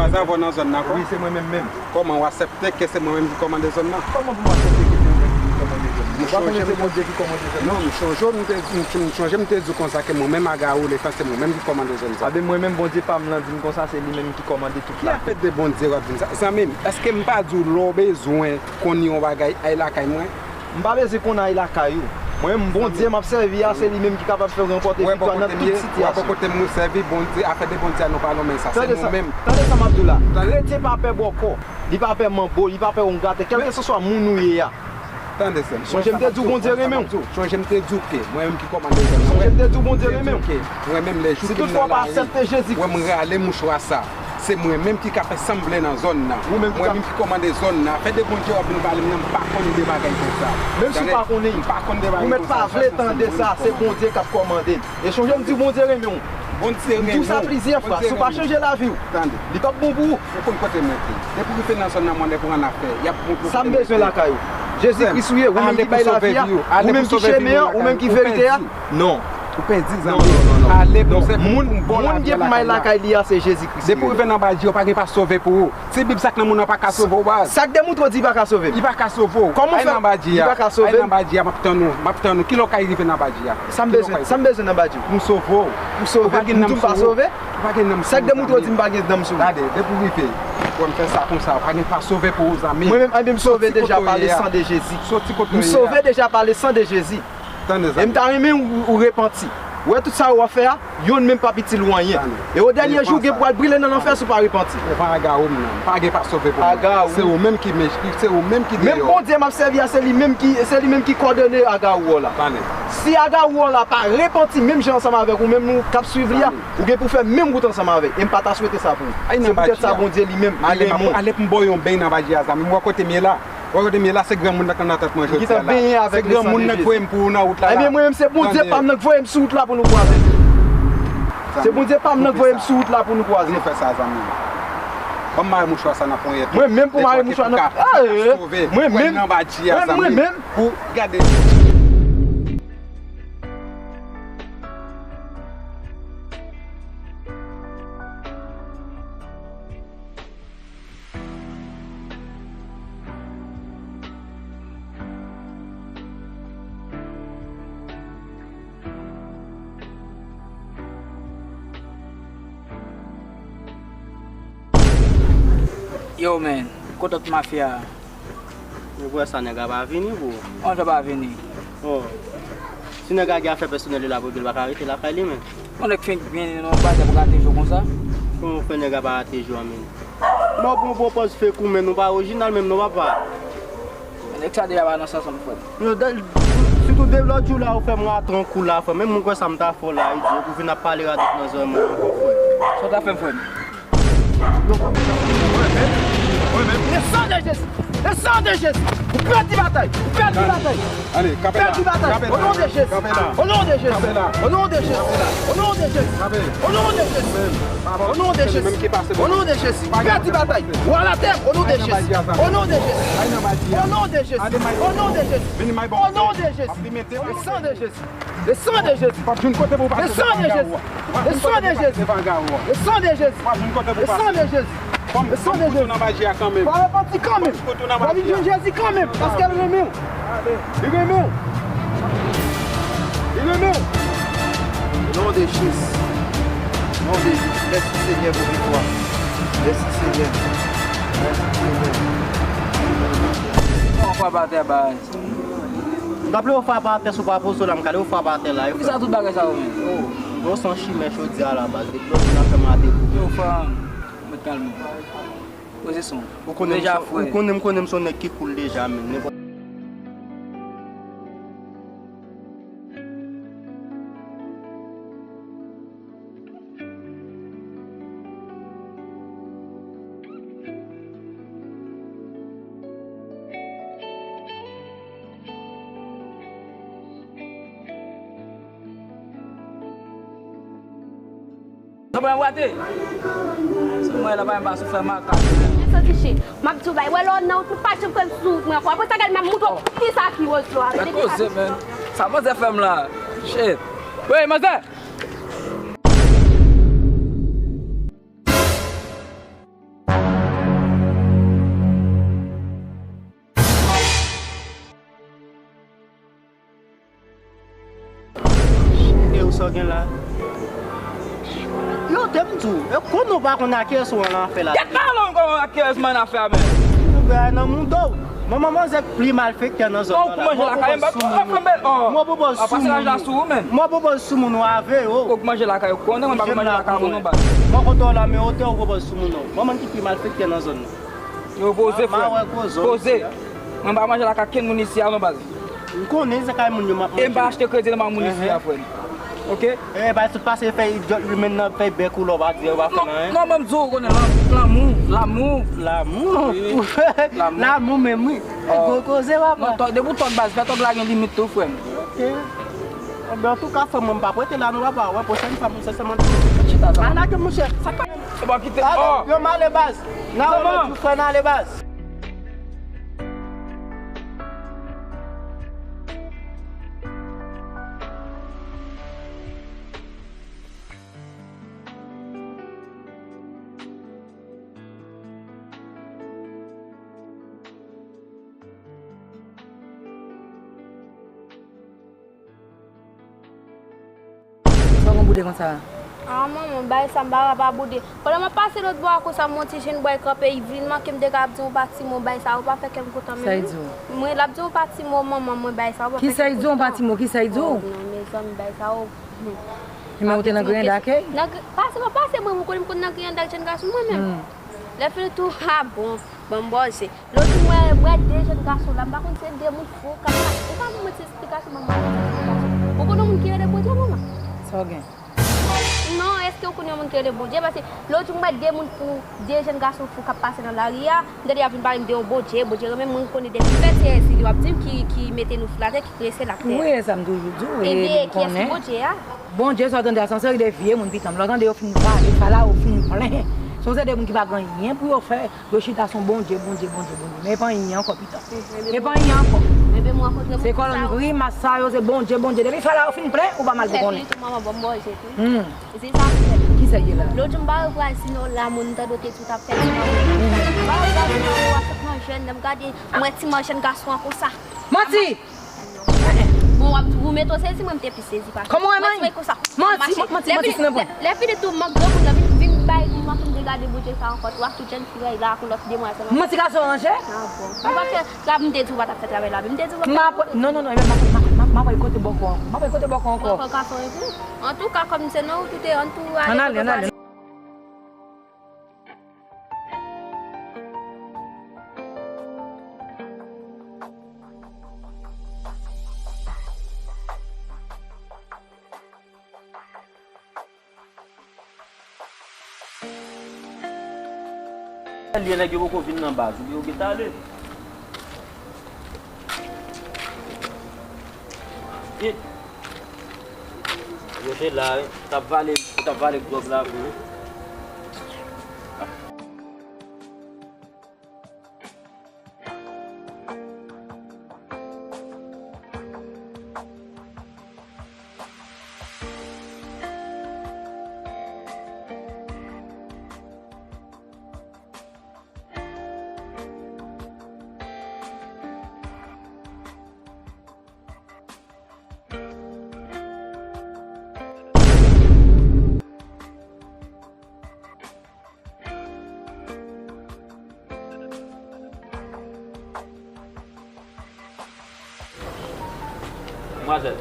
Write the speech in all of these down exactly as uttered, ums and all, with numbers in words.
Sa avè w nan zòn nan, wi, se mwen menm menm. Kòman w aksepte ke se mwen menm ki kòmande zòn nan? Kòman pou m aksepte ke se mwen menm ki kòmande zòn nan? Ou pa konnen se Bondye ki kòmande zòn nan? Non, m chonje, m te, m, m chonje m te di w konsa ke mwen menm Agawou Lefè, se mwen menm ki kòmande zòn sa. A ben mwen menm Bondye pa m lan di m konsa, se li menm ki kòmande tout la. Ki afè de Bondye w ap di m sa? Zanmi m, èske m pa di w lè w bezwen konn yon bagay, al lakay mwen? M pa bezwen konn al lakay ou. Mwen menm, Bondye m ap sèvi a, se li menm ki kapab fè w ranpòte viktwa nan tout sitiyasyon. Wè bò kote m sèvi, Bondye, afè de Bondye a nou pa lonmen sa. Se nou menm. Tande sa m ap di w la. Kretyen pa pè bòkò, li pa pè manbo, li pa pè ongatè, kèlkeswa moun ou ye a. Tande sa. Sonje m te di w Bondye renmen w. Sonje m te di w ke mwen menm ki kòmande zòn nan. Sonje m te di w Bondye renmen w. Mwen menm lè jou ke m nan lari, wè m rale mouchwa sa. Se mwen menm ki ka fè sa m vle nan zòn nan. Mwen menm ki kòmande zòn nan. Afè de Bondye w ap vin pale m nan, m pa konn de bagay konsa. Menm si w pa konnen, ou mèt pa vle tande sa, se Bondye k ap kòmande. E sonje m di w Bondye renmen w. Bondye renmen w. M di w sa plizyè fwa, si w pa chanje lavi w, li p ap bon pou ou. Ou konn kote m rete. Depi w rive nan zòn nan, mwen lè pou ann afè, y ap montre w kote m rete. Sa m bezwen lakay ou? Jezi Kris ou ye, ou menm ki bay lavi a, ou menm ki chemen an, ou menm ki verite a. Non. Ou pèdi, zanmi. Ale pou se pou, pou m ba w lavi lakay la. Moun gen pou m al lakay li a, se Jezi Kris li ye. Depi w rive nan Badji, ou pa gen pa sove pou ou. Se Bib sa k nan moun nan pa ka sove w, baz. Sa k demoutre w di li pa ka sove m? Li pa ka sove w. Kòman w fè? Al nan Badji a. Li pa ka sove m? Al nan Badji a, m ap tann ou. M ap tann ou. Kilè w ka rive nan Badji a? Sa m bezwen, sa m bezwen nan Badji? Pou m sove w. Pou m sove w. Ou pa gen nanm sou ou. Ou pa gen nanm sou ou. Sa k demoutre w di m pa gen nanm sou m? Gade, depi w rive, wè m fè sa konsa, ou pa gen pa sove pou ou, zanmi. Mwen menm, anben m sove deja pa le san de Jezi. Soti kote w ye a. M sove deja pa le san de Jezi. Tande, zanmi. E m ta renmen ou, ou repanti. Ou wè tout sa w ap fè a, yonn menm p ap itil ou anyen. E o dènye jou, ou gen pou al brile nan lanfè si w pa repanti. E pa Agawou m nan. Pa gen pa sove pou mwen. Agawou. Se ou menm ki mech-, se ou menm ki deyò. Menm Bondye m ap sèvi a, se li menm ki, se li menm ki kòdone Agawou w la. Tande. Si Agawou w la pa repanti menm jan ansanm avèk ou menm nou k ap swiv li a, ou gen pou fè menm wout ansanm avè l. E m pa ta swete sa pou ou. Se poutèt sa Bondye li menm, li renmen w. Ale pou m ba w yon beny nan Badji a, zanmi m. Ou wè kote m ye la? Ou wè kote m ye la, se granmoun nan k nan tèt mwen jodi a la. Se granmoun nan k voye m pou ou nan wout la la. Ebyen, mwen menm, se Bondye pa m nan k voye m sou wout la pou nou kwaze. Se Bondye pa m nan k voye m sou wout la pou nou kwaze. Ann nou fè sa, zanmi. Ban m mare mouchwa sa nan ponyèt ou. Mwen menm pou mare mouchwa nan, mwen menm, mwen menm. Pou gade. Yo, man, kote lòt mafya a? Men pou wè sa nèg la pa vini, bro. Kòman l fè pa vini? Oh. Si nèg la gen afè pèsonèl li la pou li, li pa ka rete lakay li, men. Yon nèg fenk byen nan yon bagay pou rate jou konsa. Kòman w fè nèg la pa rate jou a, men? Lè w pran pwopòz fake ou, men nou pa orijinal menm non, papa. Nèg sa deja pa nan sans ansanm, frè m. Yo, de, sitou de lòt jou la, ou fè m rate yon kou la, frè m. Menm mwen kwè sa m ta fè w la, idiot, ou vin ap pale radòt nan zòrèy mwen ankò, frè m. Sa w ta fè m, frè m? Le sang de Jésus! Le sang de Jésus! Ou pèdi batay! Ou pèdi batay! Pèdi batay! Au nom de Jésus! Au nom de Jésus! Au nom de Jésus! Au nom de Jésus! Au nom de Jésus! Au nom de Jésus! Au nom de Jésus! Pèdi batay! Ou à la terre! Au nom de Jésus! Au nom de Jésus! Au nom de Jésus! Au nom de Jésus! Au nom de Jésus! Le sang de Jésus! Le sang de Jésus. Ou p ap jwenn kote pou w pase devan Agawou. Le sang de Jésus. Le sang de Jésus. Ou p ap jwenn kote pou w pase. Le sang de Jésus. Le sang de Jésus. Fò m fout ou nan maji a kanmenm. Fò w repanti kanmenm. Fò w vin jwenn Jezi kanmenm. Paske l renmen w. Li renmen w. Li renmen w. Au nom de Jésus. Au nom de Jésus. Mèsi, Senyè, pou viktwa. Mèsi, Senyè. Mèsi, Senyè. Ou pa batè, baz. M ta vle w frape atè si w pa poze w la, m ka lè w frape atè la. Poukisa tout bagay sa yo menm? Oh, gwo san chimè jodi a la baz. Depi lòt jou n ap fè m rate kou. Yo, frè m, ou mèt kalme w. Poze son. Ou konnen m son, ou konnen m konnen m son nèg ki cool deja, men nenpòt. Sa pa wate. Se mwen la pa menm pa sou fè makak. Soti chit. M ap di w bay. Wè lè w nan wout, ou pa janm kwè m sou wout mwen ankò. Apre sa, gade m ap moutre w kisa ki woz lo a. Gad koze, man. Sa manzè fè m la. Shit. Wey, manzè! Yo gen la. Yo, te m di w, e konnen w pa konn a kiyès ou an afè la. Tèt malon kòman a kiyès man afè a menm. Ou gen nan mouda w. Manman manzè pli malfektè nan zòn nan la. Mwen pwopoze sou moun ou. Mwen pwopoze sou moun ou. Mwen pwopoze sou moun ou avè yo. Ou k manje lakay ou konnen mwen pa konn manje lakay moun non baz. Mwen kote w la men otè ou pwopoze sou moun ou. Manman ki pli malfektè nan zòn nan. Yo poze frè. Poze. Mwen pa manje lakay kenn moun isi a non baz. M konnen se kay moun yo m ap manje. E m pa achte kredi nan men moun isi a frè m. Oke? E bay sot pase fè idyòt li menm nan fè bèk ou la w pa di yo pa fè nan anyen. Non, non, men m di w konnen lanmou, lanmou. Lanmou? Lanmou menm wi. Gwo koze papa. Non, depi w tòg baz, fè tòg la gen limit tou frè m. Oke. Ebyen antouka frè mwen m p ap rete la non papa. Wè pwochèn fwa m sensèman. Chita sa. Ala ke monchè. Sa k pa. E pa kite. Yo m ale baz. Nan ou di frè nan ale baz. Sa w konn boude konsa? A manman, bay sa m pa ka pa boude. Pandan m ap pase lòt bò a konsa, m wè yon ti jenn bòy kanpe, li vin manke m dega ap di yon pa ti mo, bay sa yo pa fè kè m kontan menm. Sa l di w? Mwen, l ap di yon pa ti mo, manman, mwen bay sa yo pa fè kè m kontan. Kisa l di w, yon pa ti mo? Kisa l di w? Oh, non, mezanmi, bay sa yo. Li men ou te nan griyen dakèy? Nan gri-, pase, pa pase mwen, ou konnen m konn nan griyen dak jenn gason mwen menm. Lè fini tou, ha bon, ban m bòze. Lòt jou m wè, m wè de jèn gason la, m pa konn se de moun fou k ap pase. Ou pa ban mwen ti esplikasyon, ban m ba mwen ti esplikasyon. Ou konn yon moun ki rele Bondye, manman? Sa w gen? Non, èske ou konn yon moun ki rele Bondye? Paske lòt jou m wè de moun fou, de jèn gason fou k ap pase nan lari a, m tande y ap vin pale m de yon Bondye, Bondye renmen mwen, m konnen depi m fè ti èzili, w ap di m ki, ki mete nou sou latè, ki kreye syèl ak tè. Wi, e sa m toujou di w, e li konnen. Ebyen, kiyès ki Bondye a? Bondye, sa w tande a, se yon seri de vye moun, pitan m. Lè w tande yo fin pale, fala yo fin plen. Se yon seri de moun ki pa gen anyen pou yo fè. Yo chita sou Bondye, Bondye, Bondye, Bondye. Men e pa anyen ankò, pitan. E pa anyen ankò. Se kòlonn grimas sa yo, se Bondye, Bondye. Depi fala yo fin plen, ou pa mal pou konnen. Lè fini tou, manman, ban m bòze tou. Hmm. Se sa m fè. Kisa ye la? Lòt jou m pa wè Prazino la, moun m tande w te di w t ap fè ti manman. M pa wè Prazino yo ap fèt nan jèn, lè m gade, m wè ti manman jèn gason an konsa. Manti! Bon, w ap di, ou mete w sezi, mwen m te pi sezi pase. Kòman w wè manti? Manti, manti, manti, se nan pwen. Lè fini tou, man granmoun nan vin, vin bay, vin manke m degade Bondye sa ankò tou, ak tout jèn fi la, ak yon lòt demwazèl ankò. Manti gason ranje? Ah bon. Ou pa fè, la m te di w pa t ap fè travay la, men m te di w pa t ap fè. M ap, non, non, non, m ap, m ap, m ap, m ap al kote bòkò ankò. M ap al kote bòkò ankò. Bòkò gason epi. Antouka, kòm se nan wout ou te, ann tou ale kote w pral. Lye nèg yo poko vin nan baz, oubyen yo gentan ale. Vit. Yo te la, wi. T ap vale, t ap vale gwòg la, wi. Demwazèl.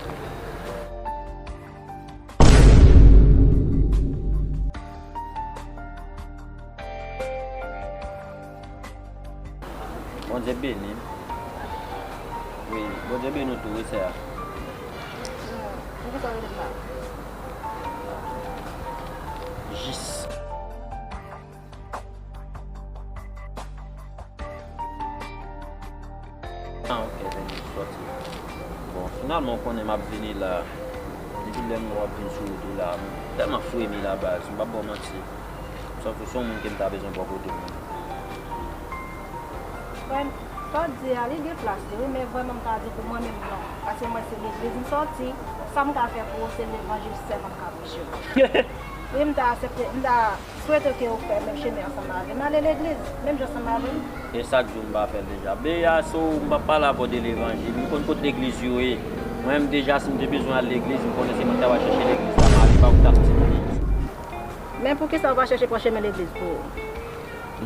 Bondye beni m. Wi, Bondye beni w tou, wi, sè a. Poukisa w rele m la? Jis. Ah, ok, vini, sòti. Bon, finalman, w konnen m ap vini la. Depi lè m wè w ap vin sou wout ou la, m tèlman fremi la, baz, m p ap ba w manti. Sòf ou se yon moun ke m ta bezwen bò kote m. Frè m, sa w di a, li gen plas li, wi, men vrèman m ta di pou mwen menm non. Paske mwen se legliz m sòti, sa m ka fè pou ou se levanjil sèlman m ka preche w. Wi, m ta aksepte, m ta swete ke ou fè menm chemen ansanm avè m. Ale legliz, menm jan ansanm avè m. E sa k di w m pa fè l deja? Beyas o, m p ap pale avè w de levanjil. M konn kot legliz yo ye. Mwen menm deja, si m te bezwen al legliz, m konnen se mwen ki ta pral chèche legliz la, m ale pa pou ta soti nan legliz. Men poukisa ou pa chèche pran chemen legliz pou ou?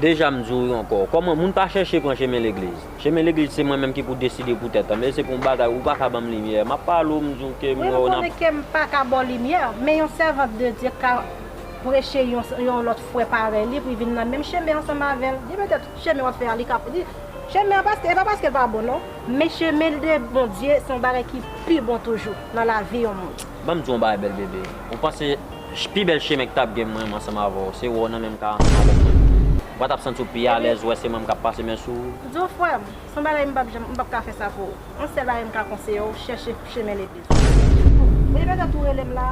Deja, m di w ankò, kòman moun pa chèche pran chemen legliz? Chemen legliz se mwen menm ki pou deside pou tèt an. Men se pou yon bagay, ou pa ka ban m limyè. M ap pale w, m di w ke m wè w nan. Wi, m konnen ke m pa ka ba w limyè, men yon sèvant de Dye ka preche yon, yon lòt frè parèy li pou l vin nan menm chemen ansanm avè l. Li petèt chemen w ap fè a, li ka, li, chemen an, paske, e pa paske l pa bon, non. Men chemen de Bondye se yon bagay ki pi bon toujou nan lavi yon moun. Ban m di w yon bagay, bèl bebe. Ou panse ch-, pi bèl chemen ki t ap gen mwen, mwen ansanm avè w, se wè w nan menm kay ansanm avèk mwen. Ou pa t ap santi w pi alèz, wè se mwen m k ap pase men sou ou? Di w, frè m, se yon bagay m p ap janm, m p ap ka fè sa pou ou. Yon sèl bagay m ka konseye w, chèche chemen legliz. Bebe, petèt ou rele m la,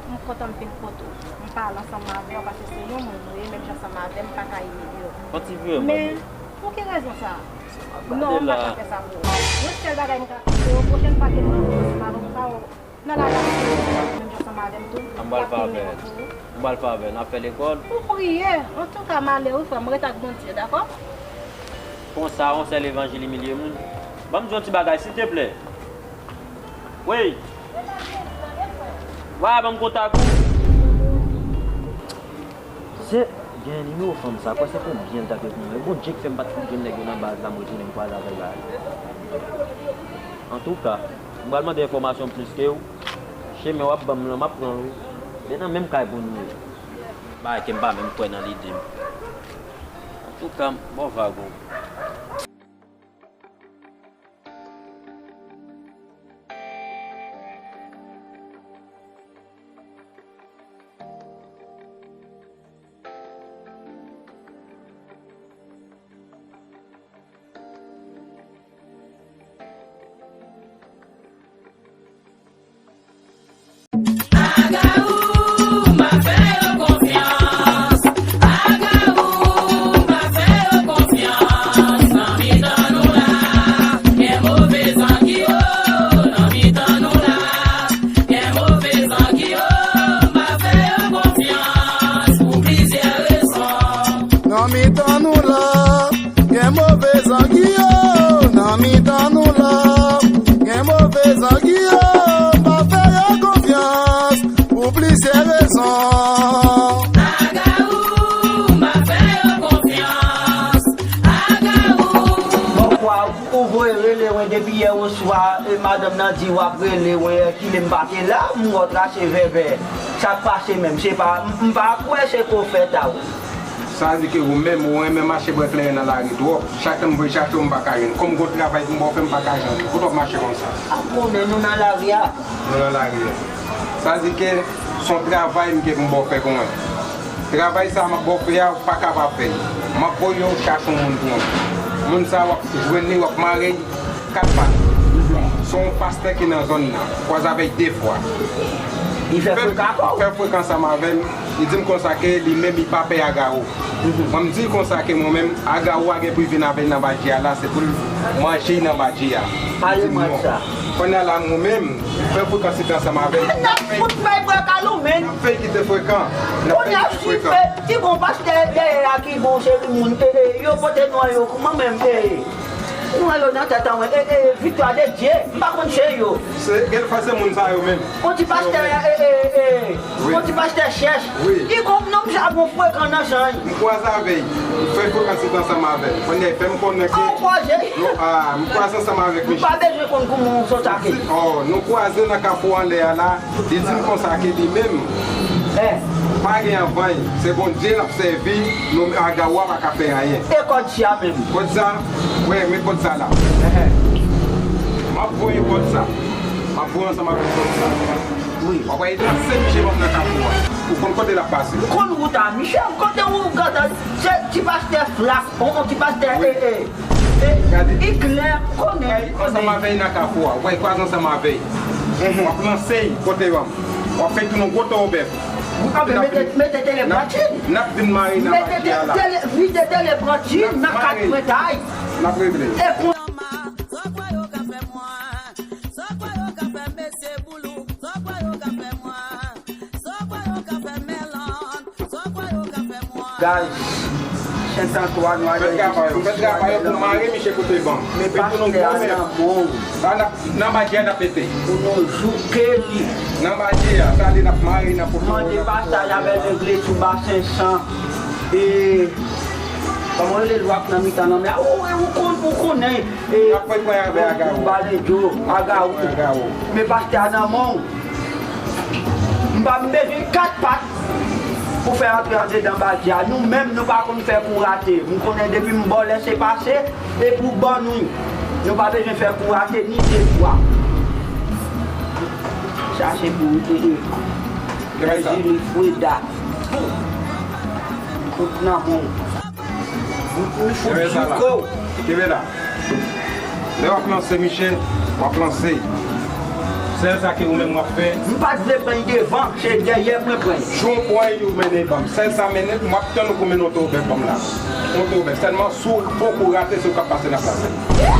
m kontan m vin kote w. M pale ansanm avè w, paske se yon moun ou ye, menm jan ansanm avè m, m pa ka imilye w. Fò ti vire, men, pou ki rezon sa? Non, m pa ka fè sa pou ou. Yon sèl bagay m ka konseye w, pwochèn fwa ke m rankontre ansanm avè w, m pa wè w nan lari a, menm jan ansanm avè m tou. An m pral fè avè l. M pral fè avè l. N ap fè lekòl. Ou priye. Antouka, m ale wi, frè m. Ret ak Bondye, dakò? Konsa, yon sèl levanjil imilye moun. Ban m di yon ti bagay, silteplè. Wi. Wa, ban m kontak ou. Se, gen nimewo fanm sa, kwè se konbyen l t ap ekri mwen. Bondye k fè m pa t fout jwenn nèg yo nan baz la, m retounen m kwaze avè l la. Antouka, m pral mande enfòmasyon plis ke w. Chemen w ap ban m lan, m ap pran l wi. Men nan menm kay pou nou ye. Bagay ke m pa menm kwè nan lide m. Antouka, bon vag ou. Agawou, m pa fè yo konfyans. Agawou, m pa fè yo konfyans. Nan mitan nou la, gen move zangi, o, nan mitan nou la. Gen move zangi, o, m pa fè yo konfyans pou plizyè rezon. Nan mitan nou la, gen move zangi, o, nan mitan nou la. Gen move zangi, o, m pa fè yo konfyans pou plizyè rezon. Agawou, m pa fè yo konfyans. Agawou. Bon, kwa, ou voye rele mwen depi yè oswa, e, madanm nan di w ap rele mwen, kilè m pa te la, m wè w trache vèvè. Sa k pase menm, se pa, m, m pa kwè se kou fèt a ou. Sa di ke ou menm, ou renmen mache bwè kleren nan lari twòp. Chak tan m voye chache w, m pa ka jwenn. Kòm gon travay pou m ba w fè, m pa ka jwenn. Poutèt w ap mache konsa. A, konnen nou nan lari a. Nou nan lari a. Sa di ke se yon travay m gen pou m ba w fè pou mwen. Travay sa a m ap ba w fè a, ou pa kapab fè l. M ap voye w chache yon moun pou mwen. Moun sa a, w ap jwenn li, w ap mare l kat pat. Se yon pastè ki nan zòn nan. Kwaze avè l de fwa. Li fè frekan avè w? Fè frekan ansanm avè m. Li di m konsa ke li menm li pa pè Agawou. Mwen, m di l konsa ke mwen menm, Agawou a gen pou l vin avè l nan badji a la, se pou l manje l nan badji a. Li di m non. Kounye a la, mwen menm, fè frekan site ansanm avè l. N ap fout fè frekan nou menm. N ap fè l kite frekan. N ap fè l kite frekan. Kounye a, si fè, ti gon pastè dèyè a ki gon seri moun, e, e, yo pote nwa yo, kouman menm, e, nwa yo nan tèt an mwen, e, e, Viktwa de Dye, m pa konn se yo. Se, gen fwa se moun sa yo menm. On ti pastè, e, e, e, on ti pastè chèch. Li gon nonm sa gon frekan nan chan. M kwaze avè l. M fè frekan site ansanm avè l. Kounye a, fè m konnen ke. An kwaze. Non, a, m kwaze ansanm avèk misye. M pa bezwen konn kouman w sot ake. Oh, nou kwaze nan kafou anlè a la. Li di m konsa ke li menm, pa gen anvann, se Bondye l ap sèvi, nou Agawou a pa ka fè anyen. E kòd sa menm? Kòd sa, wi, men kòd sa la. M ap voye kòd sa. M ap voye ansanm avèk kòd sa. Wi. W ap wè l lanse misye ban m nan kafou a. Ou konn kote l ap pase. Konn wout a misye, kote ou gade, se ti pastè flak, on, on ti pastè, e, e. Gade. Li klè, konnen, konnen. Ansanm avè l nan kafou a. W ap kwaze ansanm avè l. W ap lanse l kote yo. W ap fè tounen yon gwo towo bèf. Mete, mete tele pranti. N ap vin mare nan badji a la. Mete tele pranti nan kat pwentay. N ap regle. E kon- Sa w kwè yo ka fè mwen? Sa w kwè yo ka fè mesye Boulou? Sa w kwè yo ka fè mwen? Sa w kwè yo ka fè Mèlòn? Sa w kwè yo ka fè mwen? Guys, Sentantwa, nou ale. Fè travay yo, fè travay yo pou mare miche kote ban. Men pastè a nan men w. Sa n ap, nan badye a n ap mete. Pou nou jouke li. Nan badye a, sa li n ap mare nan poto. Mande pastè a avè legliz sou basen san. E kòman rele lwa k nan mitan nan men a? Ou, ou konn, ou konnen. E y ap pran avè Agawou. Balejo, Agawou. Men pastè a nan men w. M pa m bezwen kat pat pou fè antre andedan badye a. Nou menm, nou pa konn fè kou rate. M konnen depi m ba w lèsepase, e pou ban nou. Nou pa bezwen fè kou rate ni de fwa. Sa se pou ou, e, e. Kenbe sa. Jimmy Freda. Tout nan men w. Kenbe sa la. Kenbe la. Lè w ap lanse, Michel, w ap lanse. Sèl sa ke ou menm w ap fè. M pa t vle pran devan, se dèyè mwen pran. Jou w pran, ou mennen ban m. Sèl sa mennen, m ap tann ou pou mennen yon tobèk ban m la. Yon tobèk. Sèlman, si w fè kou rate, se ou k ap pase nan plas la.